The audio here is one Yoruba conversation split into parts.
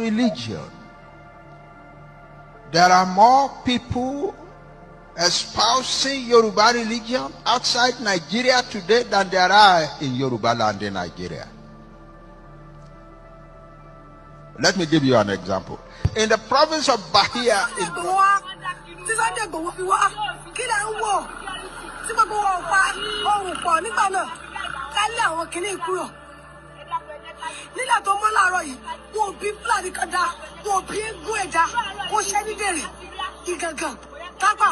religion. There are more people espousing Yoruba religion outside Nigeria today than there are in Yoruba land in Nigeria. Let me give you an example. In the province of Bahia, in Ìgbòho wá tí Sunday Igboho fi wá, kí lẹ̀ ń wò tí gbogbo wọn ò pa ohùn pọ̀ nígbà náà ká lé àwọn kìnnì kúrò nílẹ̀ tó mọ́ láàárọ̀ yìí? Wọn ò bí Fúlàní kan dá, wọn ò bí eégún ẹ̀dá kó ṣẹ́ ní dèrè Ìgàngàn Tápà.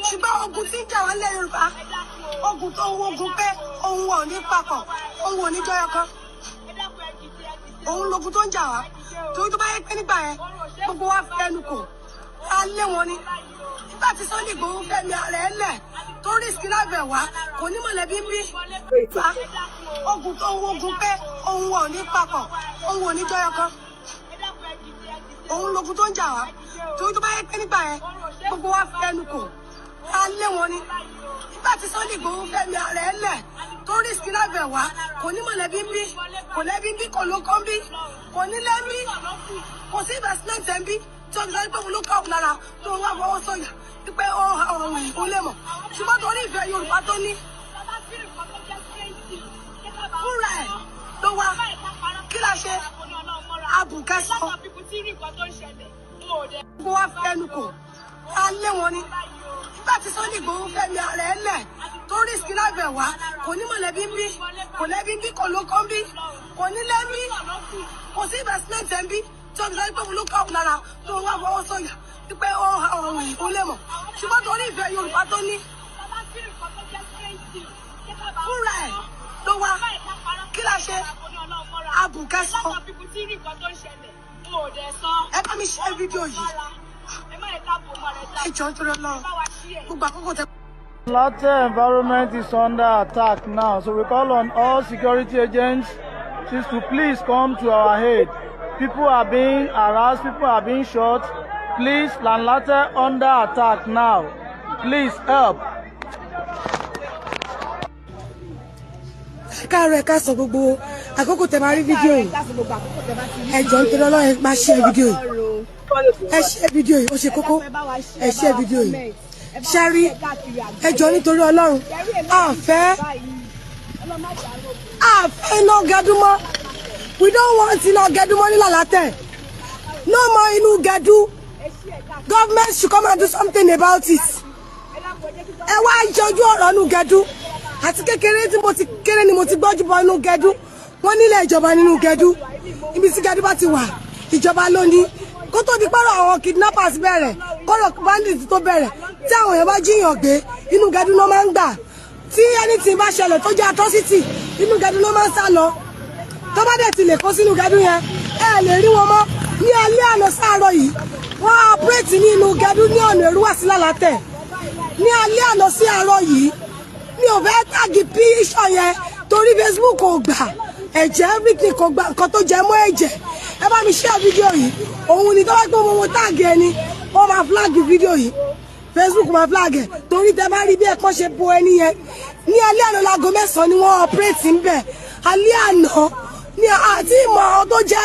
Ṣùgbọ́n ogun tí ń jà wọ́n lẹ́ Yorùbá, ogun tó ń wogun pé òun ò ní papọ̀, òun ò ní jọyọ̀ kan, òun logun tó ń jà wá. Torí tó bá yẹ pé nígbà yẹn gbogbo wa fẹnu kò, ká lé wọn ni. Nígbà tí Sunday Igboho fẹmi ara ẹ lẹ̀ tó risk lábẹ́ wá, kò ní mọ̀lẹ́bí ń bí fa ogun tó ń wogun pé òun ò ní papọ̀, òun ò ní jọyọ̀ kan, òun logun tó ń jà wá. Torí tó bá yẹ pé nígbà yẹn gbogbo wa fẹnu kò, ká lé wọn ni. Nígbà tí Sunday Igboho fẹmi ara ẹ lẹ̀ tó risk lábẹ́ wá, kò ní mọ̀lẹ́bí ń bí, kò lẹ́bí ń bí, kò lóko ń bí, kò ní lẹ́bí, kò sí investment ẹ̀ ń bí tí o fi sọ pé òun ló kọ́ òun lára tó wá fọwọ́ sọ̀yà wípé ó ọ̀rọ̀ òyìnbó lè mọ̀. Ṣùgbọ́n torí ìfẹ́ Yorùbá tó ní fúnra ẹ̀ ló wá. Kí la ṣe abùkẹ́sọ? Gbogbo wa fẹnu kò, ká lé wọn ni. Nígbà tí Sunday Igboho fẹmi ara ẹ lẹ̀ tó risk lábẹ́ wá, kò ní mọ̀lẹ́bí ń bí, kò lẹ́bí ń bí, kò lóko ń bí, kò ní lẹ́bí, kò sí investment ẹ̀ ń bí tí o fi sọ pé òun ló kọ́ òun lára tó wá fọwọ́ sọ̀yà wípé ó ọ̀rọ̀ òyìnbó lè mọ̀. Ṣùgbọ́n torí ìfẹ́ Yorùbá tó ní fúnra ẹ̀ ló wá. Kí la ṣe abùkẹ́sọ? Ẹ bá mi ṣe fídíò yìí, ẹ jọ̀ọ́, nítorí Ọlọ́run, gbogbo àkókò tẹ. Lanlate environment is under attack now, so we call on all security agents to please come to our aid. People are being harassed, people are being shot. Please, Lanlate under attack now. Please help. Ẹ káàárọ̀, ẹ káàsán, gbogbo àkókò tẹ máa rí fídíò yìí, ẹ jọ̀ọ́, nítorí Ọlọ́run, ẹ máa share fídíò yìí, ẹ share fídíò yìí, ó ṣe kókó. Ẹ share fídíò yìí. Ṣẹ́rí, ẹ jọ̀ọ́, nítorí Ọlọ́run, àfẹ́ iná gẹdúmọ́. We don't want iná gẹdúmọ́ ní Làlátẹ̀. No more inú gẹdú. Government should come and do something about it. Ẹ wá jọjú ọ̀rọ̀ inú gẹdú. Àti kékeré tí mo ti kéré ni mo ti gbọ́jú bọ inú gẹdú. Wọ́n nílẹ̀ ìjọba nínú gẹdú. Ibi tí gẹdú bá ti wà, ìjọba ló ní. Kó tó di pọ́rọ̀ àwọn kidnappers bẹ̀rẹ̀, kọ́rọ̀ bandits tó bẹ̀rẹ̀, tí àwọn èèyàn bá jíyàn gbé, inú gẹdú ló máa ń gbà. Tí anything bá ṣẹlẹ̀ tó jẹ́ atrocity, inú gẹdú ló máa ń sá lọ. Tó bá dẹ̀ ti lè kó sínú gẹdú yẹn, ẹ lè rí wọn mọ́. Ní alẹ́ àná sáàárọ̀ yìí, wọ́n operate ní inú gẹdú ní ọ̀nà Èrúwà sí Lálátẹ̀ ní alẹ́ àná sí àárọ̀ yìí. Mi ò fẹ́ tag picture yẹn torí Facebook kò gbà ẹ̀jẹ̀, everything kò gbà nǹkan tó jẹ mọ́ ẹ̀jẹ̀. Ẹ bá mi share fídíò yìí. Òun ni tó bá gbé mo tag ẹni, wọ́n máa flag fídíò yìí, Facebook máa flag ẹ̀. Torí tẹ bá rí bí ẹ̀kọ́ ṣe bo ẹni yẹn ní alẹ́ àná, láago 9 ni wọ́n operate ń bẹ̀ alẹ́ àná ní àti ìmọ̀ àwọn tó jẹ́.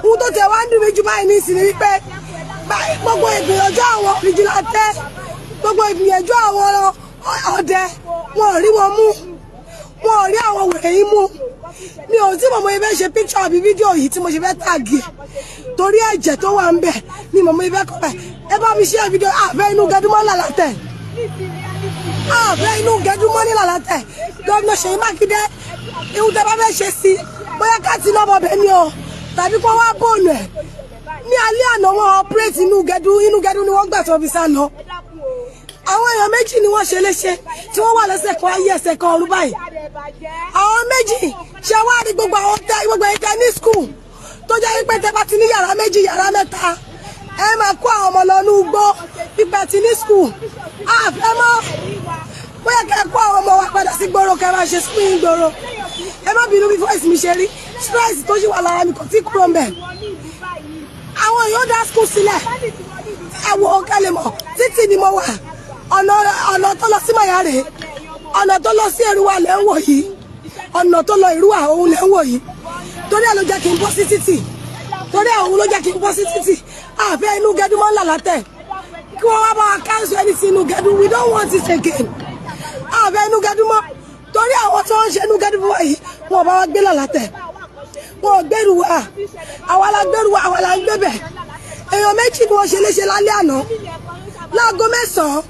Ohun tó tẹ̀ wá ń dùn mí jù báyìí ní ìsìn wípé gbogbo ìgbìyànjú àwọn vigilante, gbogbo ìgbìyànjú àwọn ọdẹ, wọn ò rí wọn mú, wọn ò rí àwọn wèrè yìí mú. Mi ò tí mọ̀mọ́ ibẹ̀ ṣe picture àbí fídíò yìí tí mo ṣe fẹ́ tag ẹ̀ torí ẹ̀jẹ̀ tó wà ń bẹ̀ ni mọ̀mọ́ ibẹ̀ kọ́ bẹ̀. Ẹ bá mi ṣe fídíò. Àfẹ́ inú gẹdúmọ́ làlátẹ̀, àfẹ́ inú gẹdúmọ́ ní Làlátẹ̀. Gómìnà Ṣèyí Mákindé, ihun tẹ́ bá fẹ́ ṣe sí, bóyá ká ti lọ́bọ̀ bẹ́ẹ̀ ni o, tàbí kó wá bóònù ẹ̀. Ní alẹ́ àná, wọn operate inú gẹdú. Inú gẹdú ni wọ́n gbà tí wọ́n fi sá lọ. Àwọn èèyàn méjì ni wọ́n ṣe léṣe tí wọ́n wà lẹ́sẹ̀ kan ayé, ẹsẹ̀ kan ọ̀run báyìí, àwọn méjì. Ṣe wá rí gbogbo àwọn tẹ, gbogbo ẹ̀yin tẹ ní school, tó jẹ́ wípé tẹ bá ti ní yàrá méjì, yàrá mẹ́ta, ẹ máa kó àwọn ọmọ lọ ní ugbó pípẹ́ ti ní school. Àfẹ́ mọ́. Bóyá kẹ́ ẹ kó àwọn ọmọ wa padà sí gbòòrò, kẹ́ ẹ máa ṣe school yín gbòòrò. Ẹ má bínú bí voice mi ṣe rí, stress tó ṣì wà lára mi kò tí kúrò mbẹ̀. Àwọn èèyàn dá school sílẹ̀. Ẹ wo kẹ́lẹ́ mọ̀, títì ni mo wà. Ọ̀nà tó lọ sí Mayare, ọ̀nà tó lọ sí Èrúwà lẹ́ ń wò yìí. Ọ̀nà tó lọ Èrúwà, òun lẹ́ ń wò yìí. Torí ẹ̀ ló jẹ́ kí n bọ́ sí títì, torí ẹ̀ òun ló jẹ́ kí n bọ́ sí títì. A ò fẹ́ inú gẹdú mọ́ Làlátẹ̀. Kí wọ́n wá bá wa cancel ẹni sí inú gẹdú. We don't want it again. A ò fẹ́ inú gẹdú mọ́, torí àwọn tí wọ́n ń ṣe inú gẹdú fún wa yìí, wọn ò bá wa gbé Làlátẹ̀, wọn ò gbèrú wa. Àwa la gbèrú wa, àwa la ń gbé bẹ̀. Èèyàn méjì ni wọ́n ṣe léṣe lálẹ́ àná láago 9,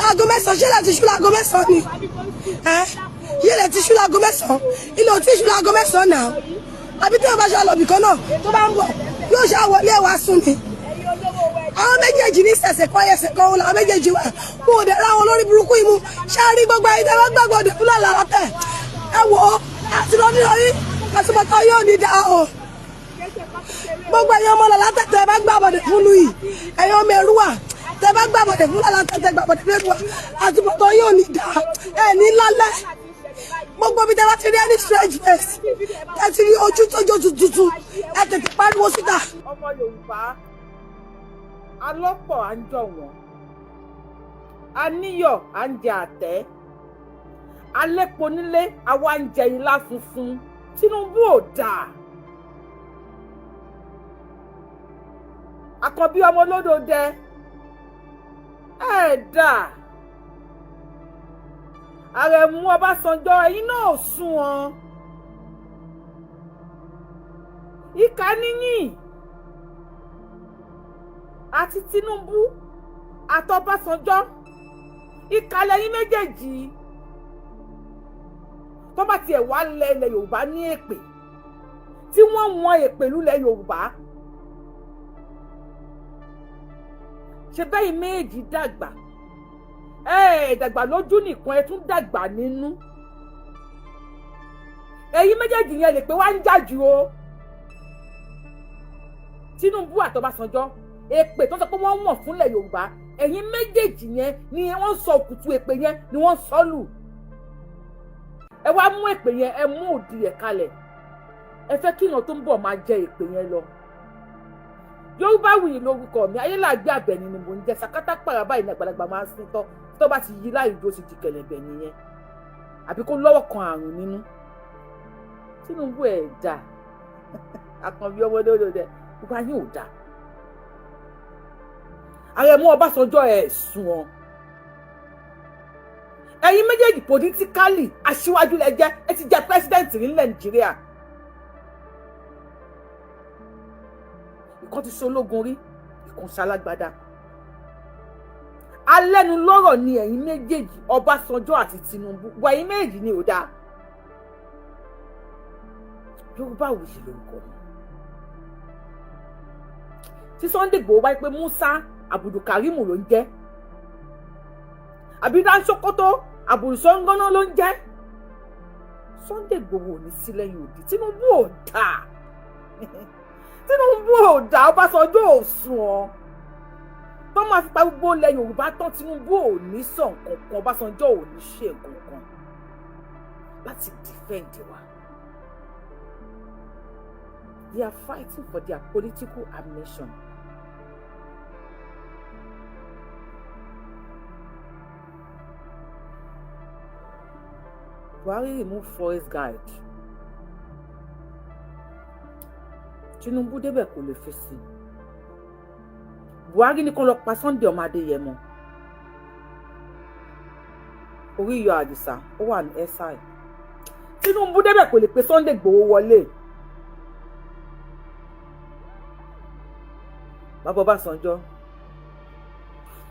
aago 9. Ṣé láti ṣú láago 9 ni ẹ yé lẹ ti ṣú láago 9? Ilé ò tí ṣú láago 9 náà, àbí tí wọn bá ṣe àlọ́bì kan náà, tó bá ń bọ̀, yóò ṣe àwọlé ẹ̀ wá sùn ni. Àwọn méjèèjì ní sẹ̀sẹ̀ kan, ẹsẹ̀ kan òun làwọn méjèèjì wà. Wọn ò dẹ̀ ra àwọn olórí burúkú yìí mú. Ṣáà rí gbogbo ẹ̀yin tẹ́ wọ́n gbàgbọ́ ọdẹ fúlàní Làlátẹ̀, ẹ wò ó, àti lọ́dún yìí, àtúbọ̀tán yóò ní dáa o. Gbogbo ẹ̀yin ọmọ Làlátẹ̀ tẹ́ bá gbàbọ̀dẹ̀ fún lu yìí, ẹ̀yin ọmọ Èrúwà tẹ́ bá gbàbọ̀dẹ̀ fún Làlátẹ̀, tẹ́ gbàbọ̀dẹ̀ fún Èrúwà, àtúbọ̀tán yóò ní dáa. Ẹ̀ ní lálẹ́. Gbogbo bí tẹ́ bá ti rí any strange face, tẹ́ ti rí ojú tó jó tuntun, ẹ tètè pariwo síta. Ọmọ Yorùbá alọ́pọ̀, à ń jọ wọ́n, aníyọ̀, à ń jẹ àtẹ́ alẹ́pọ̀ nílé, àwa ń jẹ ilá funfun. Tinubu ò dáa. Àkànbí ọmọ olódò dẹ ẹ dáa. Àrẹ̀mú Ọbásanjọ́, ẹ̀yin náà ò sún wọn. Ìkà níyìn àti Tinubu àtọbásanjọ́, ìkà lẹ́yìn méjèèjì. Tó bá tiẹ̀ wá lẹ ilẹ̀ Yorùbá ní èpè tí wọ́n wọn èpè lulẹ̀ Yorùbá, ṣe bẹ́ẹ̀ méjì dàgbà, ẹ dàgbà lójú nìkan, ẹ tún dàgbà nínú. Èyí méjèèjì yẹn lè pé wá ń jà jù o. Tinubu àtọbásanjọ́, èpè tó sọ pé wọ́n wọ̀n fúnlẹ̀ Yorùbá, ẹ̀yin méjèèjì yẹn ni wọ́n sọ òkùtù èpè yẹn ni wọ́n sọ lù. Ẹ wá mú èpè yẹn, ẹ mú òdì ẹ̀ kalẹ̀, ẹ fẹ́ kí ìran tó ń bọ̀ máa jẹ èpè yẹn lọ. Yorùbáwùyí lórúkọ mi, Ayéláàgbé Àbẹ̀ní ni mò ń jẹ. Sakátá pàrà báyìí ní àgbàlagbà máa ń sin tọ́ tó bá ti yí láì dúró, ti di kẹ̀lẹ̀bẹ̀ nìyẹn, àbí kó lọ́wọ́ kan àrùn nínú. Tinubu ẹ̀ dà, Àkànbí ọmọdé odò dẹ, gbogbo ayé ò dà. Àrẹ̀mú Ọbásanjọ́, ẹ̀ sùn ọ́. Ẹ̀yin méjèèjì, politically, aṣíwájú lẹ jẹ́. Ẹ ti jẹ́ president ní Nàìjíríà. Ìkan ti ṣológun rí, ìkan ṣalágbádá. Alẹ́nulọ́rọ̀ ni ẹ̀yin méjèèjì, Ọbásanjọ́ àti Tinubu. Wà ẹ̀yin méjèèjì ni ò dáa. Yorùbáwùyí lórúkọ mi. Tí Sunday Igboho wáyé pé Musa Abdulkarim ló ń jẹ́, àbí Dansokoto Abdulsangana ló ń jẹ́, Sunday Igboho ò ní sí lẹ́yìn òdì. Tinubu ò dáa, Tinubu ò dáa, Ọbásanjọ́ ò sùn ọ́. Tó máa fi pa gbogbo ilẹ̀ Yorùbá tán, Tinubu ò ní sọ nǹkan kan, Ọbásanjọ́ ò ní ṣe nǹkan kan láti defend wa. They are fighting for their political ambition. Buhari remove forest guard. Tinubu débẹ̀, kò lè fèsì. Buhari ní kó lọ pa Sunday ọmọ Adéyẹmọ. Oríyọ Àdìsá, ó wà ní SI. Tinubu débẹ̀, kò lè pe Sunday Igboho wọlé. Bàbá Ọbásanjọ́,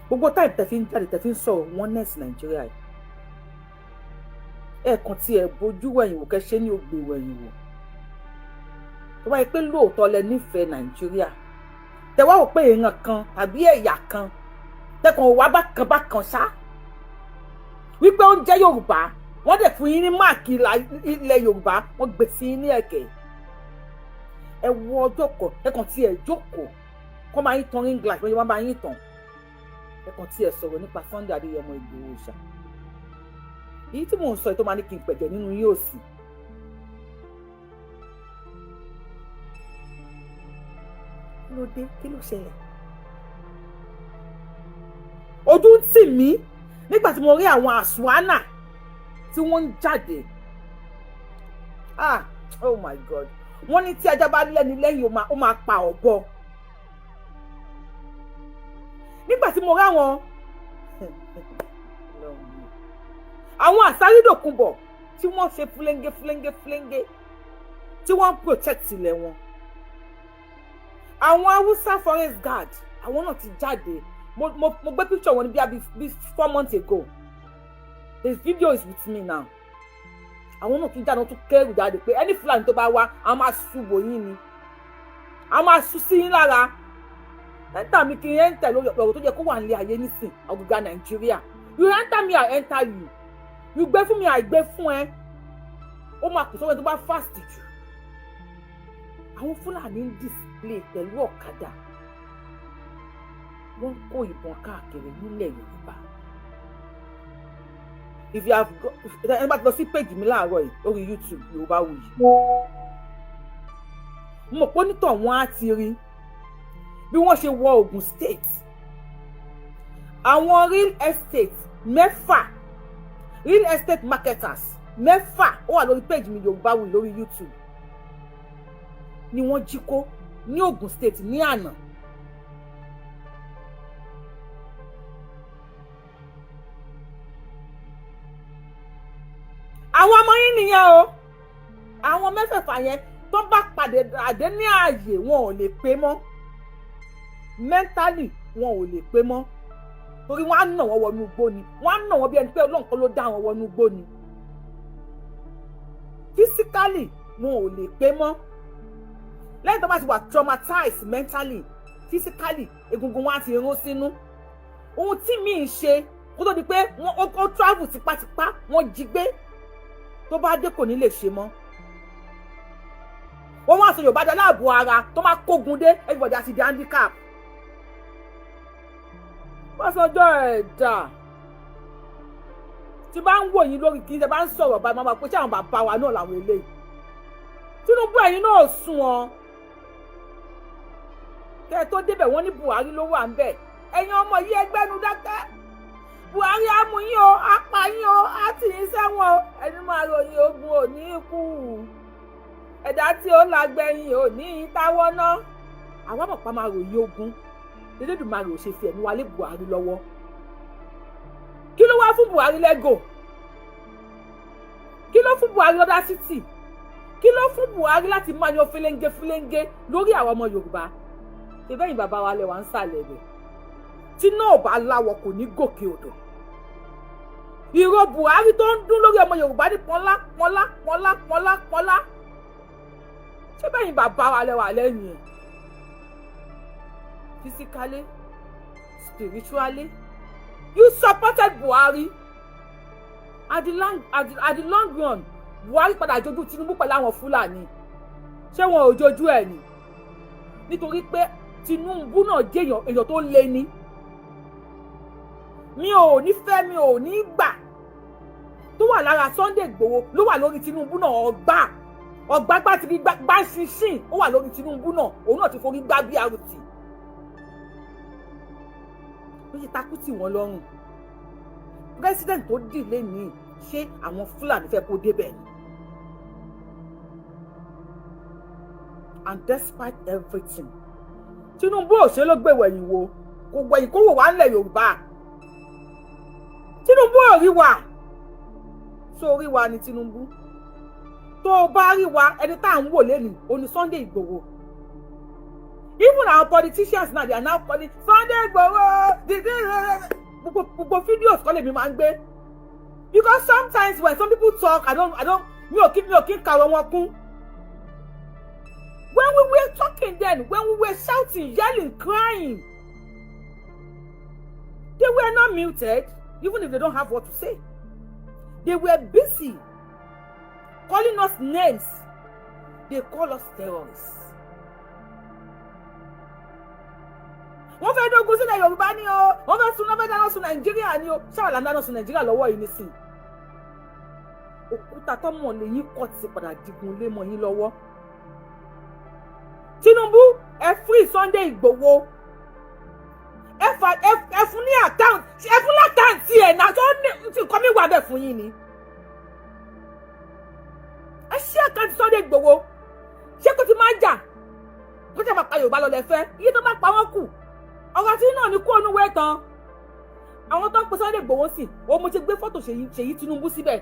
gbogbo time tẹ́ fi ń jáde, tẹ́ fi ń sọ̀rọ̀ oneness Nàìjíríà yìí, ẹ̀ẹ̀kan tí ẹ bójú wẹ̀yìn wò, kẹ́ ṣe ní ògbè wẹ̀yìn wò. Tó bá yẹ pé lóòótọ́ lẹ nífẹ̀ẹ́ Nàìjíríà, tẹ wá wò pé ìran kan tàbí ẹ̀yà kan tẹkàn wá bákan bákan ṣá wípé ó ń jẹ́ Yorùbá, wọ́n dẹ̀ fún yín ní máàkì ilẹ̀ Yorùbá, wọ́n gbé sí yín ní ẹ̀kẹ́. Ẹ wo ọjọ́ kan, ẹ̀kan tí ẹ jókòó, kọ́ máa yín tan ring light, wọ́n máa yín tàn, ẹ̀kan tí ẹ sọ̀rọ̀ nípa Sunday Adéyẹmọ Ìgbòho ṣá. Èyí tí mò ń sọ yìí tó máa ní kí n pẹ̀jẹ̀ nínú yín ò sí. Kí ló dé? Kí ló ṣẹlẹ̀? Ojú ń tì mí nígbà tí mo rí àwọn àsùnwánà tí wọ́n ń jáde. Ah, oh my God! Wọ́n ní tí ajá bá lẹ́ni lẹ́yìn, ó máa pa ọ̀bọ. Nígbà tí mo ráwọn àwọn àsárídòkunbọ̀ tí wọ́n ṣe fúlẹ́ńgé fúlẹ́ńgé fúlẹ́ńgé, tí wọ́n ń protect ilẹ̀ wọn, àwọn Haúsá forest guard, àwọn náà ti jáde. Mo gbé picture wọn ní bí 4 months ago. The video is with me now. Àwọn náà tún jáde, wọ́n tún kẹ́rù jáde pé ẹni Fúlàní tó bá wá, àwọn máa ṣubò yín ni, àwọn máa ṣú sí yín lára. Enter mi kí n enter lórí ọ̀rọ̀ tó yẹ kó wà nílé ayé nísìn, ọ̀gùgà Nàìjíríà. You enter me, I enter you. You gbé fún mi, I gbé fún ẹ. Ó máa kù sọ́wọ́n tó bá fast jù. Àwọn Fúlàní ń display pẹ̀lú ọ̀kadà, wọ́n ń kó ìbọn káàkiri nílẹ̀ Yorùbá. If you have go, ẹ bá ti lọ sí page mi láàárọ̀ yìí lórí YouTube, Yorùbáwùyí, mo mọ̀ pé onítọ̀ wọn á ti rí bí wọ́n ṣe wọ Ogun State. Àwọn real estate mẹ́fà, real estate marketers mẹ́fà, ó wà lórí page mi Yorùbáwùyí lórí YouTube, ni wọ́n jí kó ní Ogun State ní àná. Àwọn ọmọ yín nìyẹn o. Àwọn mẹ́fẹ̀ẹ̀fà yẹn, tó bá pàdé àdé ní ààyè, wọn ò lè pé mọ́. Mentally, wọn ò lè pé mọ́, torí wọ́n á nà wọ́n wọnú igbó ni. Wọ́n á nà wọ́n bí ẹni pé Ọlọ́run kan ló dá wọn wọnú igbó ni. Physically, wọn ò lè pé mọ́. Lẹ́yìn tó bá ti wà traumatized mentally, physically, egungun wọn á ti rún sínú. Ohun tí mi ń ṣe kó tó di pé wọ́n ó travel tipátipá, wọ́n jí gbé, tó bá dé, kò ní lè ṣe mọ́. Wọ́n wá sọ Yorùbá dá láàbò ara tó máa kógun dé, everybody á ti di handicap. Bọ́sọjọ́ ẹ̀dá tí bá ń wò yín lórí kí n ṣe bá ń sọ̀rọ̀ báyìí, máa pé ṣé àwọn bàbá wa náà làwọn eléyìí? Tinubu, ẹ̀yin náà sùn ọ́. Kẹ́ ẹ tó débẹ̀, wọ́n ní Buhari ló wà ń bẹ̀. Ẹ̀yin ọmọ yìí, ẹgbẹ́nu dákẹ́. Buhari á mú yín o, á pa yín o, á tì yín sẹ́wọ̀n o. Ẹni máa ròyìn ogun ò ní kú, ẹ̀dá tí ó lágbẹ̀yìn ò ní táwọ́ ná. Àwa mọ̀ pa máa ròyìn ogun. Elédùmarè ò ṣe fi ẹ̀mí wa lé Buhari lọ́wọ́. Kí ló wá fún Buhari lẹ́gò? Kí ló fún Buhari l'audacity? Kí ló fún Buhari láti máa yan fẹlẹ́ńgé fẹlẹ́ńgé lórí àwọn ọmọ Yorùbá? Ṣe bẹ́yìn bàbá wa lẹ̀ wá ń sàlẹ̀ rẹ̀ tí náà bá láwọ̀ kò ní gòkè odò. Ìró Buhari tó ń dún lórí ọmọ Yorùbá ní pọ́nlá pọ́nlá pọ́nlá pọ́nlá pọ́nlá, ṣé bẹ́yìn bàbá wa lẹ̀ wà lẹ́yìn ẹ̀? Physically, spiritually, you supported Buhari. At the long run, Buhari padà jojú Tinubu pẹ̀lú àwọn Fúlàní. Ṣé wọn ò jojú ẹ̀ ni? Nítorí pé Tinubu náà jẹ́ èèyàn tó lé ní mi ò ní fẹ́, mi ò ní gbà, tó wà lára Sunday Igboho ló wà lórí Tinubu náà. Ọgbà ọgbàgbà ti rí gbá ṣinṣin, ó wà lórí Tinubu náà. Òun náà ti forí gbá BRT ló ṣe takú tì wọ́n lọ́rùn. President tó dì lẹ́nìí, ṣé àwọn Fúlàní fẹ́ kó débẹ̀ ni? And despite everything, Tinubu ò ṣe ló gbé wẹ̀yìn wo, kò wẹ̀yìn kó wò wá ńlẹ̀ Yorùbá. Tinubu ò rí wa. Tó rí wa ni Tinubu? Tó o bá rí wa, ẹni tá à ń wò lẹ́nu òní Sunday Igboho. Even our politicians now, they are now calling Sunday Igboho. Gbogbo gbogbo videos kọ́ lèmi máa ń gbé, because sometimes when some people talk, I don't mi ò kí kàwé wọn kún. When we were talking then, when we were shouting, yelling, crying, they were not muted. Even if they don't have what to say, they were busy calling us names. They call us terrorists. Wọ́n fẹ́ dógun sílẹ̀ Yorùbá ni o, wọ́n fẹ́ sun, wọ́n fẹ́ dáná sun Nàìjíríà ni o. Ṣáà là ń dáná sun Nàìjíríà lọ́wọ́ yìí nísìn? Òkúta tọ́mọ̀ lẹ́yìn kọ́ ti padà digun lé mọ́ yín lọ́wọ́. Tinubu, ẹ free Sunday Igboho. Ẹ fún ní account, ẹ fún l'account ẹ̀ náà tó ní nǹkan mi wà bẹ́ẹ̀ fún yín ni. Ẹ ṣí S'account Sunday Igboho, ṣé kó ti máa jà, kó tẹ̀ máa pa Yorùbá lọ lẹ́fẹ́? Iye tó bá pa wọ́n kù, ọ̀rọ̀ tí náà ní kó onúwé tán. Àwọn tó ń pe Sunday Igboho sí òun, mo ti gbé fọ́tò Ṣèyí Tinubu síbẹ̀.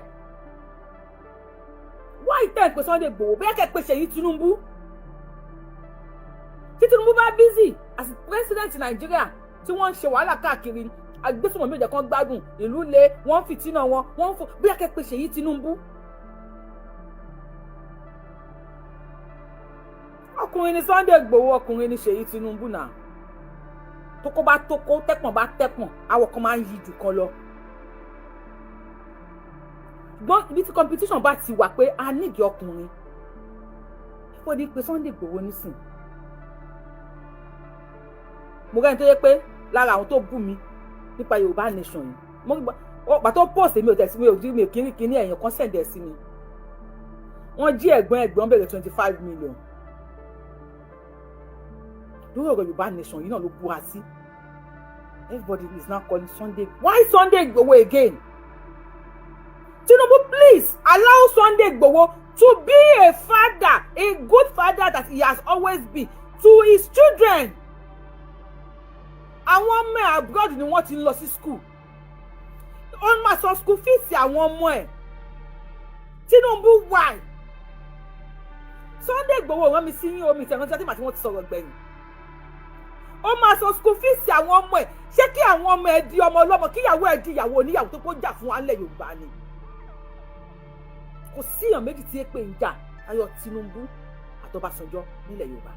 Why tẹ́ ń pe Sunday Igboho? Bóyá kẹ́ pe Ṣèyí Tinubu. Tí Tinubu bá busy as president Nàìjíríà, tí wọ́n ń ṣe wàhálà káàkiri, agbésùnmọ̀mí ò jẹ́ kán gbádùn ìlú le, wọ́n ń fìtínà wọn, wọ́n ń fò, bóyá kẹ́ pe Ṣèyí Tinubu. Ọkùnrin ni Sunday Igboho, ọkùnrin ni Ṣèyí Tinubu náà. Tókó bá tókó, tẹ́pọ̀n bá tẹ́pọ̀n, àwọ̀ kan máa ń yí jù kan lọ. Ṣùgbọ́n ibi tí competition bá ti wà pé a nídìí ọkùnrin, everybody pé Sunday Igboho nísìn. Mo rẹ́ni tó yẹ pé lára àwọn tó bú mi nípa Yorùbá nation yìí, mo gbà tó post, mi ò tẹ̀sí, mi ò rí, mi ò kí ní ẹ̀yàn kan send ẹ̀ sí mi. Wọ́n jí ẹ̀gbọ́n, ẹ̀gbọ́n bẹ̀rẹ̀ 25 million lórí ọ̀rọ̀ Yorùbá nation yìí náà ló bú wa sí. Everybody is now calling Sunday. Why Sunday Igboho again? Tinubu, please allow Sunday Igboho to be a father, a good father that he has always been to his children. Àwọn ọmọ ẹ̀ abroad ni wọ́n ti ń lọ sí school, ó máa san school fees àwọn ọmọ ẹ̀. Tinubu, why? Sunday Igboho rán mi sí yín omi ìtẹ̀rántí àti màtí wọ́n ti sọ̀rọ̀ gbẹ̀yìn. Ó máa san school fees àwọn ọmọ ẹ̀. Ṣé kí àwọn ọmọ ẹ̀ di ọmọ ọlọ́mọ, kíyàwó ẹ̀ di ìyàwó oníyàwó tó kó jà fún wa ńlẹ̀ Yorùbá ni? Kò síyàn méjì tí èpè ń jà ayọ̀ Tinubu àtọbásanjọ́ nílẹ̀ Yorùbá.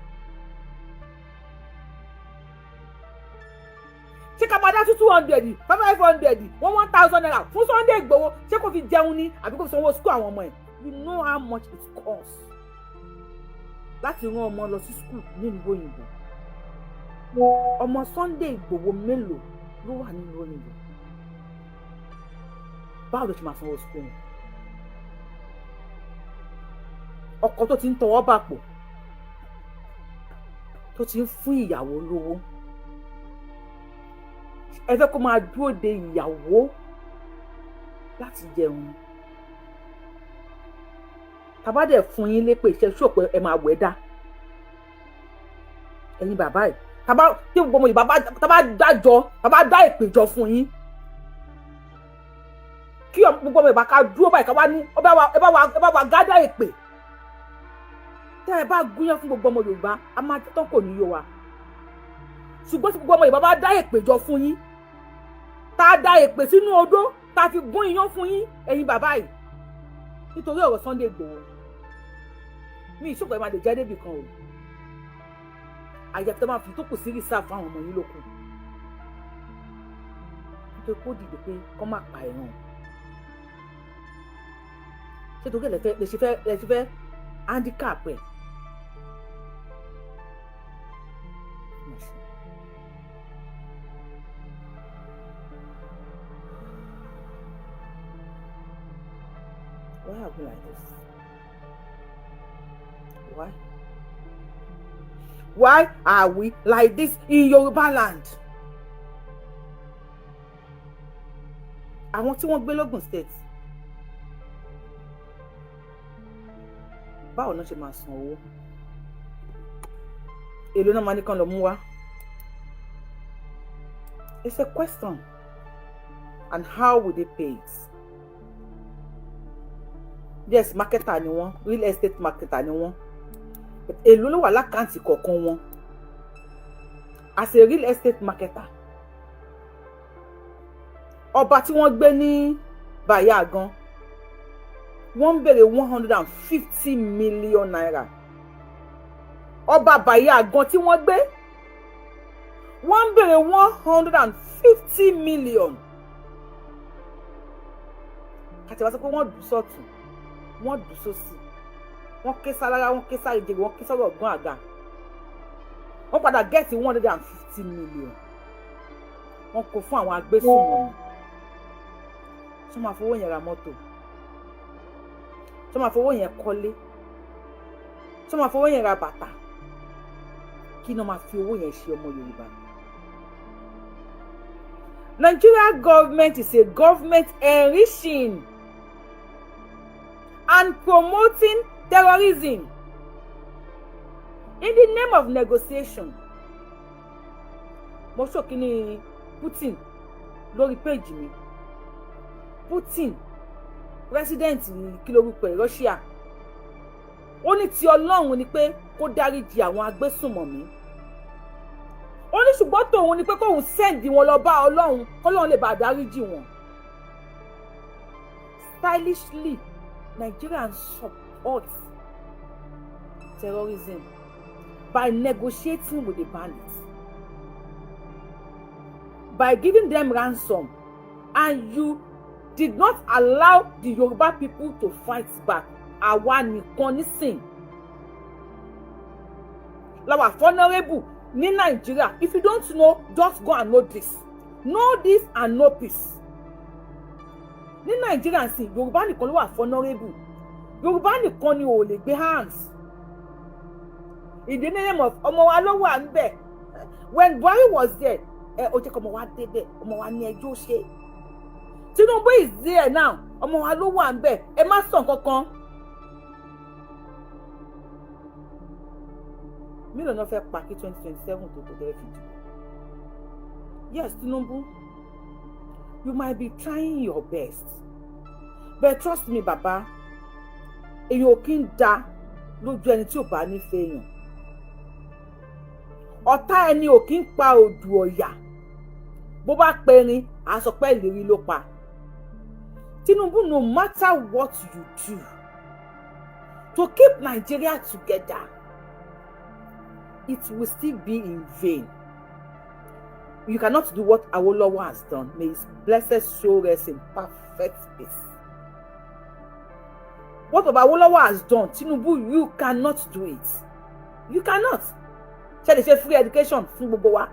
Ṣé ká máa dá 200, 500, 1,000 naira fún Sunday Igboho? Ṣé kò fi jẹun ní àbí kò fi sanwó school àwọn ọmọ ẹ̀? You know how much it costs láti rán ọmọ lọ sí school nílùú òyìnbó? Ọmọ Sunday Igboho mélòó ló wà nílùú òyìnbó? Báwo ló ṣe máa sanwó school wọn? Ọkọ tó ti ń tọwọ́ bàpò, tó ti ń fún ìyàwó lówó, ẹ fẹ́ kó máa dúró de ìyàwó láti jẹun? Tàbá dẹ̀ fún yín lépè iṣẹ́ ṣó pé ẹ máa wẹ̀ dá ẹ̀yin bàbá yìí. Tàbá tí gbogbo ọmọ Yorùbá tàbá dájọ́, tàbá dá èpè jọ fún yín, kí gbogbo ọmọ Yorùbá ká dúró báyìí, ká wá ní ẹ bá wa, ẹ bá wa, ẹ bá wa gádà èpè tẹ́ ẹ bá gúnyán fún gbogbo ọmọ Yorùbá, a máa tán, kò ní yó wa. Ṣùgbọ́n tí gbogbo ọmọ Yorùbá bá dá èpè jọ fún yín, tá a dá èpè sínú odó, tá a fi gún iyán fún yín, ẹ̀yin bàbá yìí, nítorí ọ̀rọ̀ Sunday Igboho mi ìṣòkò, ẹ̀ máa lè jẹ́ débì kan o. Àyàfi tó máa fi tó kù sí reserve fún àwọn ọmọ yín lókun, nítorí kó dìde pé kọ́ má pa ẹ̀ràn. Ṣé torí ẹ̀ lẹ ṣe fẹ́ handicap ẹ̀? Why are we like this? Why? Why are we like this in Yoruba land? Àwọn tí wọ́n gbé lógùn State, báwo náà ṣe máa san owó? Èló náà máa ní kán lọ mú wá? It's a question. And how will they pay it? Yes, marketer ni wọ́n, real estate marketer ni wọ́n. Èló ló wà l'account kọ̀ọ̀kan wọn as a real estate marketer? Ọba tí wọ́n gbé ní bàyà gan, wọ́n ń béèrè ₦150 million. Ọba bàyà gan tí wọ́n gbé, wọ́n ń béèrè 150 million. Kàtí wá sọ pé wọ́n dùn sọ́tún, wọ́n dùn sósì, wọ́n ké sálára, wọ́n ké sáré jèrè, wọ́n ké sọ́rọ̀ ọ̀gbọ́n àga, wọ́n padà get 150 million. Wọ́n kó fún àwọn agbésùnmọ̀mí. Tó máa fowó yẹn ra mọ́tò, tó máa fowó yẹn kọ́lé, tó máa fowó yẹn ra bàtà, kí ni wọ́n máa fi owó yẹn ṣe, ọmọ Yorùbá? Nigeria government is a government enriching and promoting. Terrorism in the name of negotiation. Mo ṣòkìní Putin lórí péjì mi. Putin, president, kí lórúkọ ẹ̀, Russia, ó ní ti Ọlọ́run ni pé kó dáríjì àwọn agbésùnmọ̀mí. Ó ní ṣùgbọ́n tòun ni pé kóun send wọn lọ bá Ọlọ́run, kọ́lọ́run lè bá dáríjì wọn. Stylishly, Nigeria support terrorism by negotiating with the bandits, by giving them ransom, and you did not allow the Yoruba people to fight back. Àwa nìkan nísìn la wà vulnerable ní Nàìjíríà. If you don't know, just go and know this, know this and know peace. Ní Nàìjíríà sí, Yorùbá nìkan ló wà vulnerable. Yorùbá nìkan ni ò lè gbé hands in the name of ọmọ wa ló wà ń bẹ̀. When Buhari was there, ẹ ó jẹ́ kí ọmọ wa débẹ̀, ọmọ wa ní ẹjọ́ ṣe. Tinubu is there now, ọmọ wa ló wà ń bẹ̀, ẹ má sọ nǹkan kan. Mélòó náà fẹ́ pa kí 2027 tó tẹ́lẹ̀ fi dìbò? Yes, Tinubu, you might be trying your best, but trust me, baba, èèyàn ò kí ń da lójú ẹni tí ò bá nífẹ̀ẹ́ èèyàn. Ọ̀tá ẹni ò kí ń pa òdù ọ̀yà. Bó bá pẹrin, àá sọ pé ìlérí ló pa. Tinubu, no matter what you do to keep Nigeria together, it will still be in vain. You cannot do what Awolowo has done. May his blessed soul rest in perfect peace. What Baba Awolowo has done, Tinubu, you cannot do it. You cannot. Ṣe lè ṣe free education fún gbogbo wa?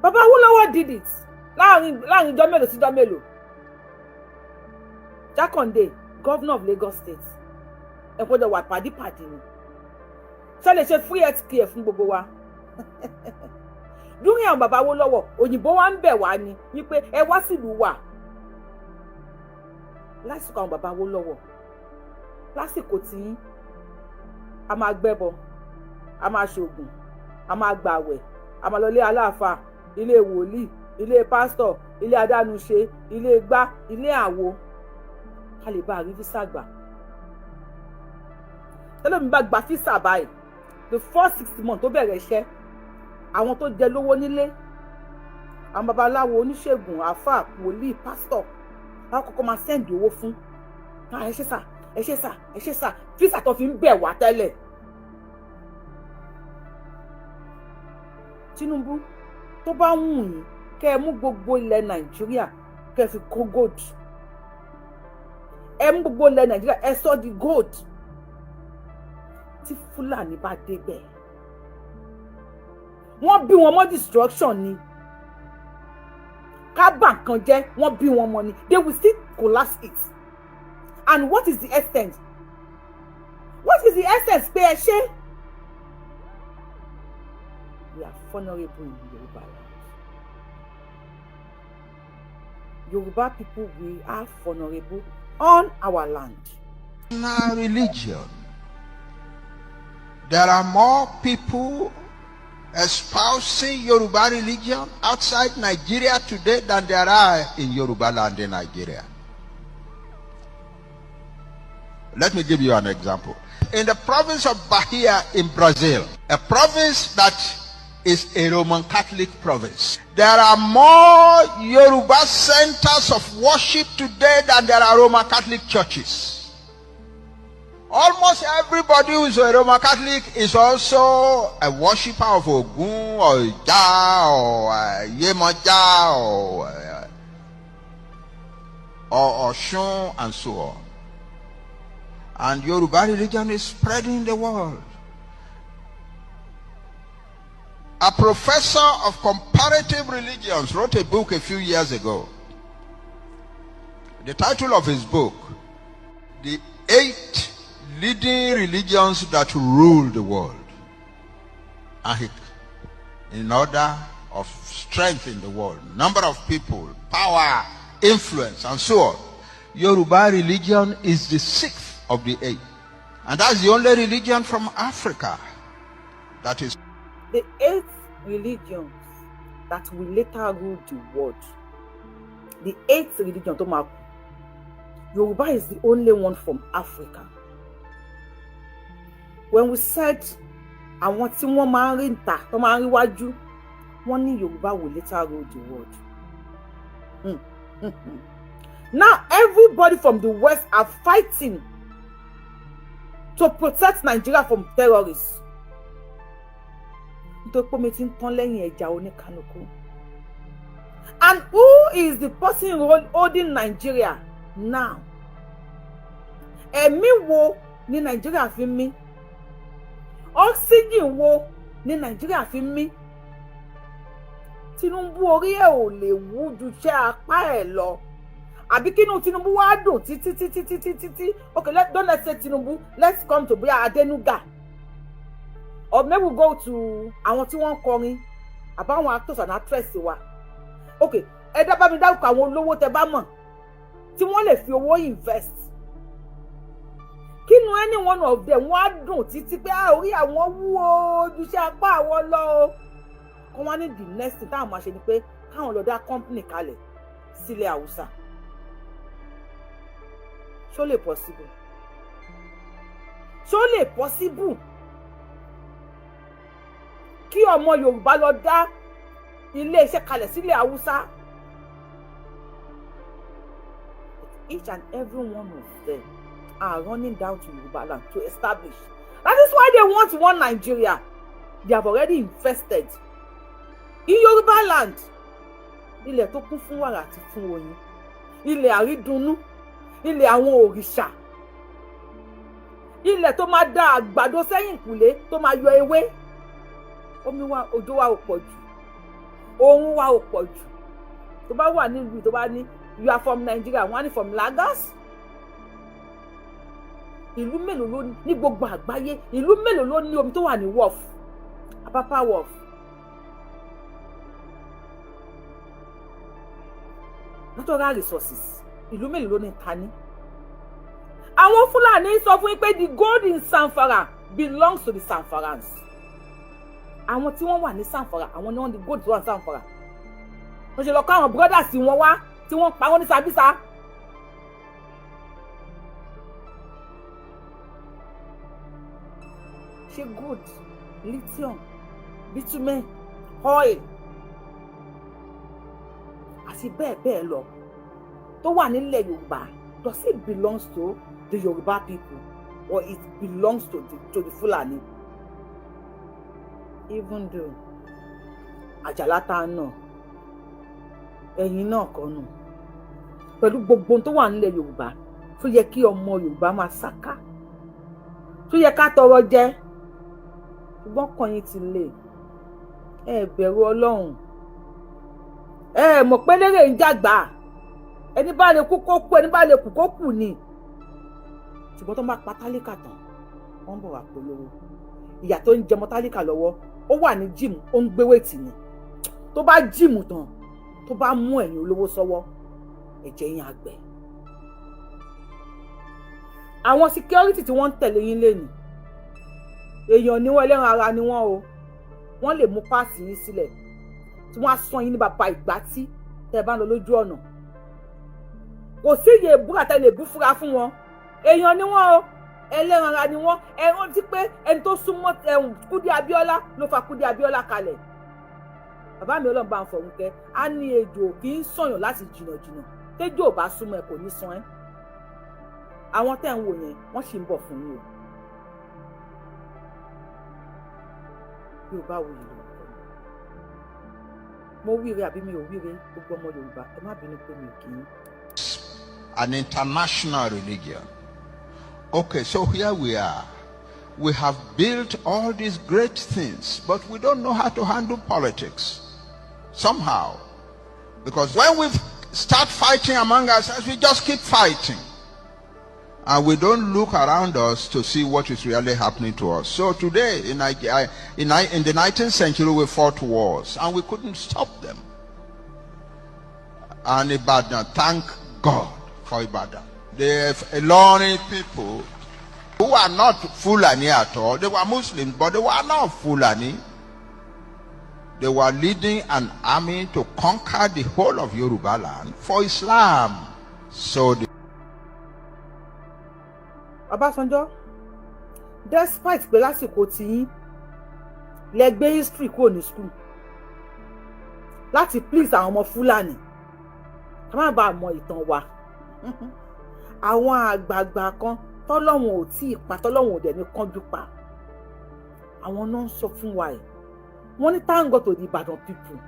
Baba Awolowo did it láàrin ijọ́ mélòó sí ijọ́ mélòó. Jakande, governor of Lagos State, ẹ gbọ́dọ̀ wà pàdípàdé ni. Ṣe lè ṣe free health care fún gbogbo wa? During àwọn bàbá Awólọ́wọ̀, òyìnbó wa ń bẹ̀ wá ni wípé ẹ wá sílùú wa. Lásìkò àwọn bàbá Awólọ́wọ̀, lásìkò tí a máa gbẹ́bọ, a máa ṣoògùn, a máa gbàwẹ̀, a máa lọ ilé aláàfáà, ilé wòlíì, ilé pásítọ̀, ilé adáhunṣe, ilé gbá, ilé àwo, ká lè bá a rí visa gbà. Tẹ́lẹ̀ bá gba visa báyìí, the first 6 months tó bẹ̀rẹ̀ iṣẹ́, àwọn tó jẹ lówó nílé, àwọn babaláwo, oníṣègùn, àáfàá, wòlíì, pásítọ̀, àwọn kọ́kọ́ máa send owó fún. Ẹ ṣé sà, ẹ ṣé sà, ẹ ṣé sà. Visa tó fi ń bẹ̀ wá tẹ́lẹ̀. Tinubu, tó bá wù yín kẹ́ ẹ mú gbogbo ilẹ̀ Nàìjíríà kẹ́ ẹ fi kó gold, ẹ mú gbogbo ilẹ̀ Nàìjíríà, ẹ sọ di gold, tí Fúlàní bá débẹ̀, wọ́n bí wọn mọ́ destruction ni, ká bà nǹkan jẹ́, wọ́n bí wọn mọ́ ni. They will still collapse it. And what is the essence? What is the essence pé ẹ ṣe? We are vulnerable in Yoruba land. Yoruba people, we are vulnerable on our land. In our religion, there are more people espousing Yoruba religion outside Nigeria today than there are in Yoruba land in Nigeria. Let me give you an example. In the province of Bahia in Brazil, a province that is a Roman Catholic province, there are more Yoruba centers of worship today than there are Roman Catholic churches. Almost everybody who is a Roman Catholic is also a worshipper of Ogun or Ija or Yemoja or Oshun and so on. And Yoruba religion is spreading the world. A professor of comparative religions wrote a book a few years ago. The title of his book, The Eight Leading Religions That Rule the World. And he, in order of strength in the world, number of people, power, influence, and so on, Yoruba religion is the sixth of the eight. And that's the only religion from Africa that is The eight religions that will later rule the world, the eight religion tó máa kù, Yoruba is the only one from Africa. When we said àwọn tí wọ́n máa ń rí níta, tó máa ń rí wájú, wọ́n ní Yorùbá will later rule the world. Now everybody from the West are fighting to protect Nigeria from terrorists, nítorí pé omi ti ń tán lẹ́yìn ẹja oníkálukú. And who is the person holding Nigeria now? Ẹ̀mí wo ni Nigeria fi ń mí? Oxygen wo ni Nigeria fi ń mí? Tinubu, orí ẹ̀ ò lè wú ju iṣẹ́ apá ẹ̀ lọ, àbí kínú Tinubu wá dùn títí títí títí títí? Okay, don't let's say Tinubu, let's come to bóyá Adenuga, or maybe we go to àwọn tí wọ́n ń kọrin, àbáwọn actors and actresses wa. Okay, ẹ dá bá mi dárúkọ àwọn olówó tẹ bá mọ̀ tí wọ́n lè fi owó invest. Kínú any one of them wọ́n á dùn títí pé orí àwọn wú o ju iṣẹ́ apá àwọn lọ o, kó wọ́n ní the next thing táwọn máa ṣe ni pé káwọn lọ dá company kalẹ̀ sílẹ̀ Haúsá. Ṣó lè possible? Ṣó lè possible kí ọmọ Yorùbá lọ dá iléeṣẹ́ kalẹ̀ sílẹ̀ Haúsá? Each and every one of them are running down to Yoruba land to establish. That is why they want one Nigeria. They have already invested in Yoruba land, ilẹ̀ tó kún fún wàrà àti fún oyin, ilẹ̀ àrídùnnú, ilẹ̀ àwọn òrìṣà, ilẹ̀ tó máa da àgbàdo sẹ́yìn kùlé, tó máa yọ ewé. Omi wa, òjò wa ò pọ̀ jù, oòrùn wa ò pọ̀ jù. Tó bá wà nílùú, tó bá ní you are from Nigeria, wọ́n á ní from Lagos. Ìlú mélòó ló ní gbogbo àgbáyé? Ìlú mélòó ló ní omi tó wà ní wharf, Apapa Wharf? Natural resources, ìlú mélòó ló ní ta ní? Àwọn Fúlàní sọ fún yín pé the gold in Zamfara belongs to the Zamfarans. Àwọn tí wọ́n wà ní Zamfara, àwọn ni wọ́n ní gold tó wà ní Zamfara. Wọ́n ṣe lọ kọ́ àwọn brothers wọn wá tí wọ́n pa wọ́n ní Sambisa. Ṣé gold, lithium, bitumen, oil àti bẹ́ẹ̀ bẹ́ẹ̀ lọ tó wà nílẹ̀ Yorùbá, does it belongs to the Yoruba people or it belongs to the Fulani? Even though àjàlá tá a nà ẹ̀yìn náà kọ́ nù pẹ̀lú gbogbo ohun tó wà nílẹ̀ Yorùbá, tó yẹ kí ọmọ Yorùbá máa sáká, tó yẹ ká tọrọ jẹ, ṣùgbọ́n kàn yín ti lè ẹ bẹ̀rù Ọlọ́run. Ẹ mọ̀ pé lérè ń jàgbá, ẹni bá lè kú kó kú, ẹni bá lè kú kó kú ni. Ṣùgbọ́n tó máa pa tálíkà tán, wọ́n ń bọ̀ wá polówó. Ìyà tó ń jẹmọ tálíkà lọ́wọ́, ó wà ní gym, ó ń gbé weight ni. Tó bá gym tán, tó bá mú ẹ̀yìn olówó sọ́wọ́, ẹ̀jẹ̀ yín àgbẹ̀. Àwọn security tí wọ́n ń tẹ̀lé yín lẹ́nu, èèyàn ni wọ́n, ẹlẹ́ran ara ni wọ́n o. Wọ́n lè mú páàsì yín sílẹ̀ tí wọ́n á sọ yín ní bàbá ìgbà tí tẹ́ ẹ bá ń lọ lójú ọ̀nà. Kò sí iye ìbúra tẹ́ lè bú fúra fún wọn. Èèyàn ni wọ́n o, ẹlẹ́ran ara ni wọ́n. Ẹ rántí pé ẹni tó súnmọ́ ẹ̀hún Kúdí Abíọ́lá ló fa Kúdí Abíọ́lá kalẹ̀. Bàbá mi, Ọlọ́run bá ń fọ̀run kẹ́, á ní ejò kì í sọ̀yàn láti jìnnàjìnnà. Tẹ́jọ́ ò bá súnmọ́ ẹ, kò ní san ẹ́. Àwọn tẹ́ ń wò yẹn, wọ́n sì ń bọ̀ fún yín o. Yorùbá wuyì lórúkọ mi. Mo wíire àbí mi ò wíire? Gbogbo ọmọ Yorùbá, ẹ má bínú pé mi ò kí yín. An international religion. Okay, so here we are. We have built all these great things, but we don't know how to handle politics. Somehow. Because when we start fighting among ourselves, we just keep fighting. And we don't look around us to see what is really happening to us. So today, in the 19th century, we fought wars and we couldn't stop them. And Ibadan, thank God for Ibadan. The Ilorin people Who are not Fulani at all. They were Muslims, but they were not Fulani. They were leading an army to conquer the whole of Yoruba land for Islam. So the Ọbásanjọ́, despite pé lásìkò tiyín lẹ gbé history kúrò ní school láti please àwọn ọmọ Fúlàní, ká má bàa mọ ìtàn wa, àwọn àgbààgbà kan tọ́lọ́hun ò tí ì pa, tọ́lọ́hun ò dẹ̀ ní kánjú pa, àwọn náà ń sọ fún wa ẹ̀. Wọ́n ní thank God to the Ìbàdàn people.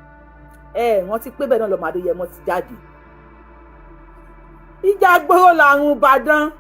Ẹ rántí pé bẹ́ẹ̀ náà lọ́mọ Adéyẹmọ ti jáde. Ìjà gbòòrò làrùn Ìbàdàn.